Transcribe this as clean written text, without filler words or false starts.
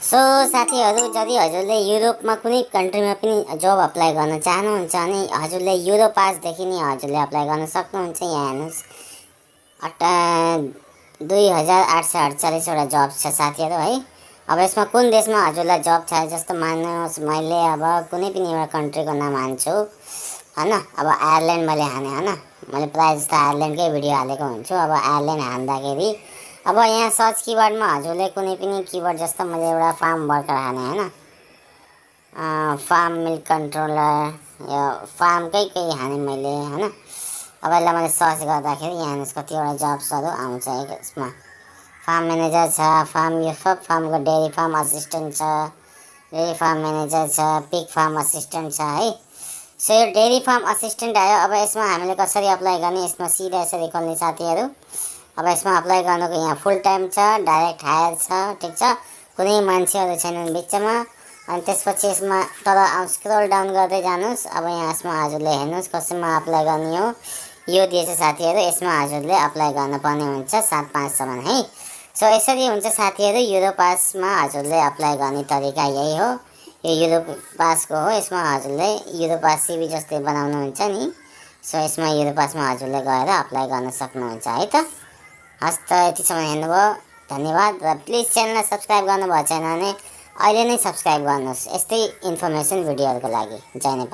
So साथीहरू, यदि हजुरले युरोपमा कुनै कन्ट्रीमा पनि जब अप्लाई गर्न चाहनुहुन्छ भने हजुरले युरो पासदेखि नै हजुरले अप्लाई गर्न सक्नुहुन्छ। यहाँ हेर्नुहोस्, 2848वटा जब छ साथीहरू है। अब यसमा कुन देशमा हजुरलाई जब छ, जस्तो मान्नुहोस् मैले अब कुनै पनि एउटा कन्ट्रीको नाम हान्छु होइन। अब आयरल्यान्ड मैले हाने होइन, मैले प्रायः जस्तो आयरल्यान्डकै भिडियो हालेको हुन्छु। अब आयरल्यान्ड हान्दाखेरि अब यहाँ सर्च किवर्डमा हजुरले कुनै पनि किवर्ड, जस्तो मैले एउटा फार्म वर्कर हाने होइन, फार्म मिल्क कन्ट्रोलर, यो फार्मकै केही हाने मैले होइन। अब यसलाई मैले सर्च गर्दाखेरि यहाँ हेर्नुहोस् कतिवटा जब्सहरू आउँछ यसमा। फार्म म्यानेजर छ, फार्म यो सब फार्मको डेरी फार्म असिस्टेन्ट छ, डेरी फार्म म्यानेजर छ, पिग फार्म असिस्टेन्ट छ है। सो यो डेरी फार्म असिस्टेन्ट आयो। अब यसमा हामीले कसरी अप्लाई गर्ने, यसमा सिधा यसरी खोल्ने साथीहरू। अब यसमा अप्लाई गर्नुको यहाँ फुल टाइम छ, डाइरेक्ट हायर छ, ठिक छ, कुनै मान्छेहरू छैनन् बिचमा। अनि त्यसपछि यसमा तल स्क्रोल डाउन गर्दै जानुहोस्। अब यहाँ यसमा हजुरले हेर्नुहोस् कसैमा अप्लाई गर्ने हो, यो दिएछ साथीहरू। यसमा हजुरले अप्लाई गर्नुपर्ने हुन्छ 7-5सम्म है। सो यसरी हुन्छ साथीहरू, युरो पासमा हजुरले अप्लाई गर्ने तरिका यही हो। यो युरो पासको हो। यसमा हजुरले युरो पास सिभी जस्तै बनाउनुहुन्छ नि। सो यसमा युरो पासमा हजुरले गएर अप्लाई गर्न सक्नुहुन्छ है त। हस् त, यतिसम्म हेर्नुभयो, धन्यवाद। र प्लिज च्यानललाई सब्सक्राइब गर्नुभएको छैन भने अहिले नै सब्सक्राइब गर्नुहोस्, यस्तै इन्फर्मेसन भिडियोहरूको लागि। जय नेपाल।